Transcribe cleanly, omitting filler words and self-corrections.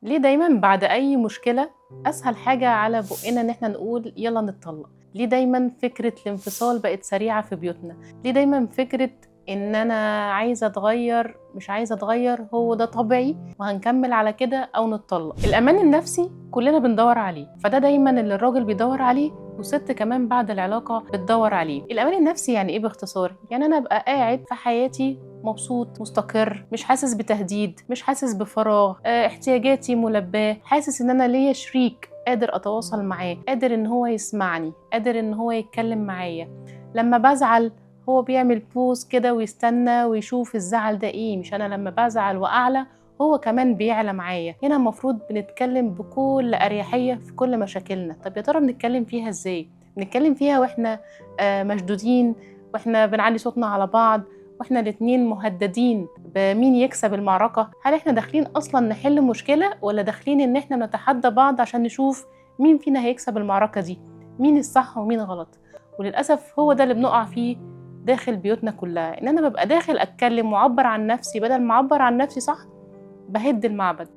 ليه دايما بعد أي مشكلة أسهل حاجة على بقنا إن إحنا نقول يلا نتطلق؟ ليه دايما فكرة الانفصال بقت سريعة في بيوتنا؟ ليه دايما فكرة إن أنا عايزة أتغير مش عايزة أتغير هو ده طبيعي وهنكمل على كده أو نتطلق؟ الأمان النفسي كلنا بندور عليه، فده دايما اللي الراجل بيدور عليه والست كمان بعد العلاقة بتدور عليه. الأمان النفسي يعني إيه باختصار؟ يعني أنا أبقى قاعد في حياتي مبسوط، مستقر، مش حاسس بتهديد، مش حاسس بفراغ، احتياجاتي ملباة، حاسس ان انا ليا شريك قادر اتواصل معاه، قادر ان هو يسمعني، قادر ان هو يتكلم معايا. لما بزعل هو بيعمل pause كده ويستنى ويشوف الزعل ده ايه، مش انا لما بزعل واعلى هو كمان بيعلى معايا. هنا المفروض بنتكلم بكل اريحية في كل مشاكلنا. طب يا ترى بنتكلم فيها ازاي؟ بنتكلم فيها واحنا مشدودين، واحنا بنعلي صوتنا على بعض، واحنا الاتنين مهددين بمين يكسب المعركة؟ هل احنا داخلين اصلا نحل مشكلة، ولا داخلين ان احنا نتحدى بعض عشان نشوف مين فينا هيكسب المعركة دي، مين الصح ومين غلط؟ وللأسف هو ده اللي بنقع فيه داخل بيوتنا كلها، ان انا ببقى داخل اتكلم واعبر عن نفسي، بدل ما اعبر عن نفسي صح بهد المعبد.